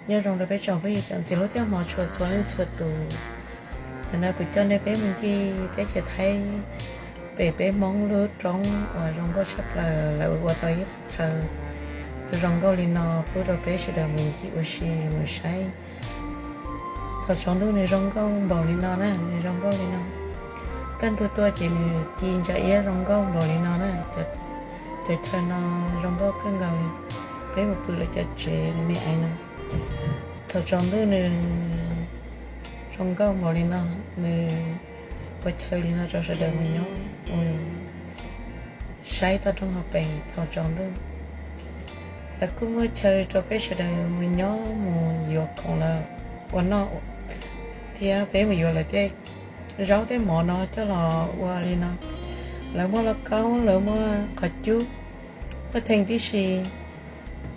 Nyob zoo rau peb tsoom phooj ywg cov ntxiv hlub thiab hmov tshua txhua leej txhua tus. Ntawm no kuv coj nej peb mus ncig teb chaws Thaib, pem peb Hmoob lub roob uas zoo nkauj tshaj plaws, lawv ua tau ib qhov chaw zoo nkauj li no pub rau peb sawv daws mus ncig ua si mus saib. Thaum tsaus ntuj nws zoo nkauj npaum li no na, nws zoo nkauj li no. Kaj ntug tuaj ces nws ci ntsa iab zoo nkauj npaum li no na. Cov chaw no zoo nkauj kawg nkaus li. Peb mus pw lawv cov tsev me me no. Thaum tsaus ntuj nws zoo nkauj npaum li no, nws ua chaw li no rau sawv daws mus nyob mus saib toj roob hauv pes thaum tsaus ntuj. Lawv kuj muaj chaw rau peb sawv daws mus nyob mus yuav khoom lawv ua noj thiab peb mus yuav lawv tej zaub tej mov no coj los ua li no. Lawv muaj lauj kaub, lawv muaj qhov cub, muaj theej tib si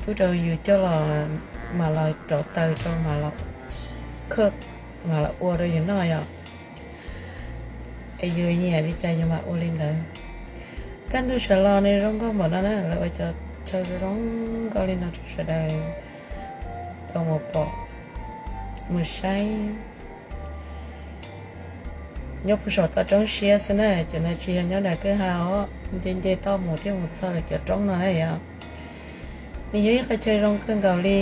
pub rau yus coj los, mam los rauv taws rau, mam los ua rau yus noj yom. Es yus nyiam li cas yus mam ua li ntawd. Kaj ntug sawv los nws zoo nkauj npaum no na, lawv ua cov chaw zoo nkauj li no rau sawv daws tau mus pom mus saib. Nyob puag saum toj roob siab xwb na, cov no tsis yog nyob nram kwj ha os, nce nce toj mus thiaj mus txog lawv cov roob no na yom. Nws yog ib qhov chaw zoo kawg nkaus li,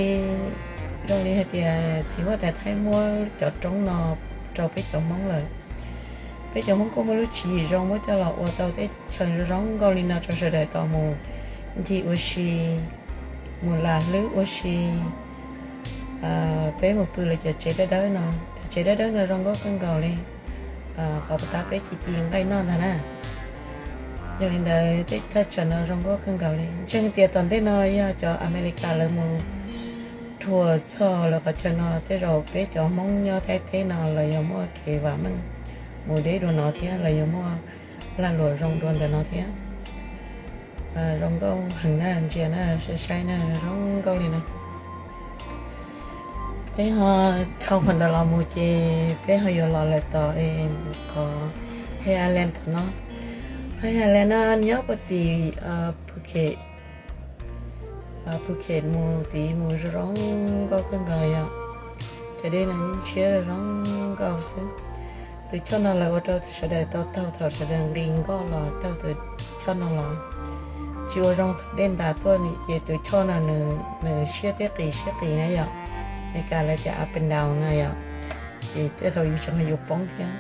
zoo li hais tias txiv huab tais Thaib muab cov roob no rau peb cov Hmoob lawm. Peb cov Hmoob kuj muaj lub tswv yim zoo muab coj los ua tau tej chaw zoo nkauj li no rau sawv daws tau mus ncig ua si, mus lam hlwb ua si. Peb mus pw lawv cov tsev dawb dawb no, cov tsev dawb dawb no zoo nkauj kawg nkaus li, qhov puas tab peb ci ci nqaij noj ntag na. Yog li ntawd tej thaj tsam no zoo nkauj kawg nkaus li. Ntseeg tias tom ntej no yog cov Amelikas lawv mus rhuas txog lawv qhov chaw no, tej zaum peb cov Hmoob nyob Thaib teb no lawv yuav muaj kev vam meej mus deb dua no thiab, lawv yuav muaj lag luam zoo dua ntawm no thiab. Zoo nkauj heev na, ntsia na, saib saib na, zoo nkauj li na. Peb ho dhau qhov ntawd los mus ces peb ho yuav los lawm tom qhov Haiv Island tom no. Haiv Island no nyob puag tim Phuket, Phuket mus tid mus zoo nkauj kawg nkaus yom. Cov dej no yeej ntshiab zoo nkauj xwb. Tus choj no lawv ua rau sawv daws tau taug thaum sawv daws nqis nkoj los taug tus choj no los. Tsis ua zoo thaum dej ntas tuaj ces tus choj no nws siab thiab qis siab qis na yom. Meskas lawv tias up and down na yom. Ces tej thaum yus tseem yuav poob thiab.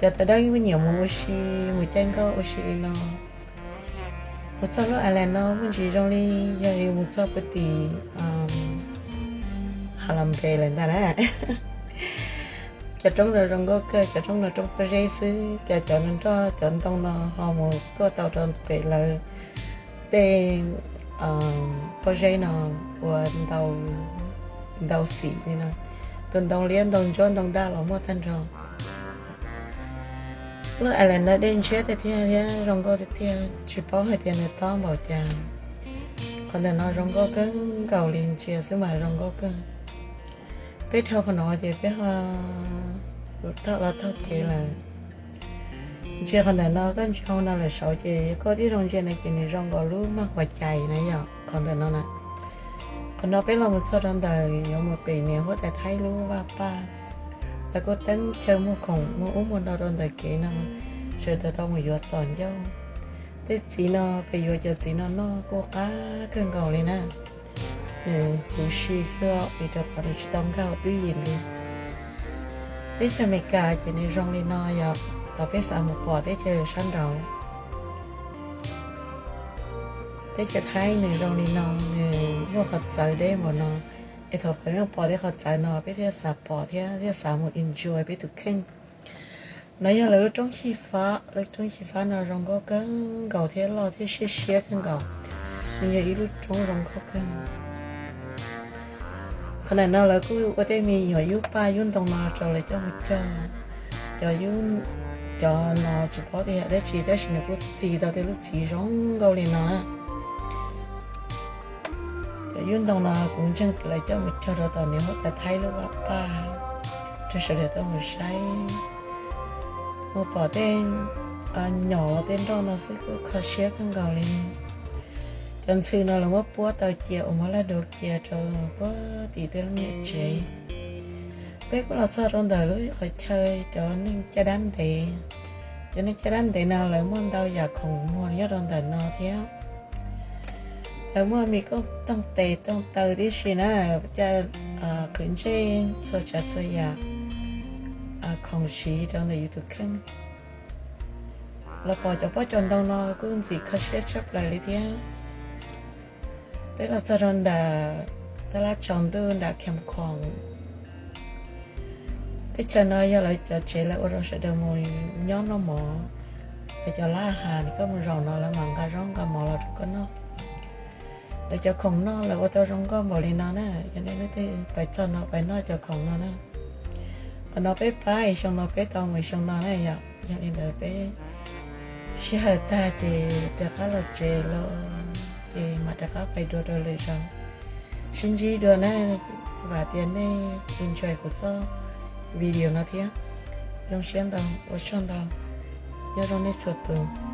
Cov tawv dawb kuj nyiam mus ua si, mus caij nkoj ua si li no. Mus txog lub island no muaj ntsis zoo li yog yus mus txog puag tim Halong Bay lawm ntag na. Cov roob no zoo nkauj kawg, cov roob no roob pob zeb xwb, cas cov nroj cov ntoo no ho mus tuaj tau rau pem lawv tej pob zeb no ua ntau xim li no. Tus ntoo liab ntoo ntsuab ntoo daj los muaj tag nrho. Lub island no dej ntshiab tiag tiag thiab zoo nkauj tiag tiag, tsis paub hais tias nws tob npaum cas. Qhov ntawm no zoo nkauj kawg nkaus li, ntsia xwb mas zoo nkauj kawg. Peb dhau qhov no ces peb ho los taug kev lawm. Ntsia qhov ntawm no, koj ntsia hauv no lawm saud ces koj tib zoo ntsia na ces nws zoo nkaus lub maj huas cais na yom, qhov ntawm no na. Qhov no peb los mus txog rau ntawm yuav mus pem niam huab tais Thaib lub vaj paj. Lawv kuj teeb chaw muag khoom muag ub muag no rau ntawm kev no, sawv daws tau mus yuav txos ncauj. Tej txiv no peb yuav cov txiv no noj kuj qab kawg nkaus li na. Nws huv si xwb vim rau qhov nws tsis tau nkag hauv twj ywm li. Teb chaws Amelikas ces nws zoo li no yom, thaum peb xav mus pom teb chaws sab nraud. Teb chaws Thaib nws zoo li no, nws muaj qhov txawv deb npaum no, es thaum peb mus pom tej qhov txawv no peb thiaj xav pom thiab thiaj xav mus enjoy peb tus kheej. No yog lawv lub roob Xyi Fab, lub roob Xyi Fab no zoo nkauj kawg nkaus thiab loj thiab siab siab kawg nkaus. Nws yog ib lub roob zoo nkauj kawg. Qhov ntawm no lawv kuj ua tej me nyuam yub paj yub ntoo no rau lawv coj mus cog. Cov yub, cov no tsis paub tias yog dab tsi tab sis nws kuj txi tau tej lub txiv zoo nkauj li no na. Cov yub ntoo no kuv ntseeg tias lawv coj mus cog rau tom niam huab tais Thaib lub vaj paj rau sawv daws tau mus saib, mus pom tej nyom los tej nroj no xwb kuj kho siab kawg nkaus li. Cov Cov ntxhw no lawv muab puab tau cia uas muab laj dua cia rau puag tim tej lub niam tsev. Peb kuj los txog rau ntawm lub qhov chaw cov neeg caj dab ntev, cov neeg caj dab ntev no lawv muaj ntau yam khoom muag nyob rau ntawm no thiab. Lawv muaj me koj tooj tes tooj taw tib si na, caj, qhwv ntsej, txhua tsav txhua yam khoom siv rau ntawm yus tus kheej. Los pom cov pob cov ntoo no kuj ntxim kho siab tshaj plaws li thiab. Peb los txog rau ntawm tab laj tsaus ntuj nram Kham Khoom. Teb chaws no yog lawv cov tsev lawv ua rau sawv daws mus nyob noj mov. Lawv cov lab has nws koj mus zaum no lawv mam nqa zaub nqa mov los rau koj noj. Lawv cov khoom noj lawv ua tau zoo nkauj npaum li no na, yog nej leej twg pais txog no pais noj cov khoom no na. Qhov no peb pab xyoo no peb tau mus xyoo no na yom, yog li ntawd peb sij hawm tag ces rov qab los tsev los ces mam rov qab pais dua rau lwm zaus. Sib ntsib dua na, vam tias nej enjoy kuv txoj video no thiab. Zoo siab ntau, ua tsaug ntau, nyob zoo nej txhua tus.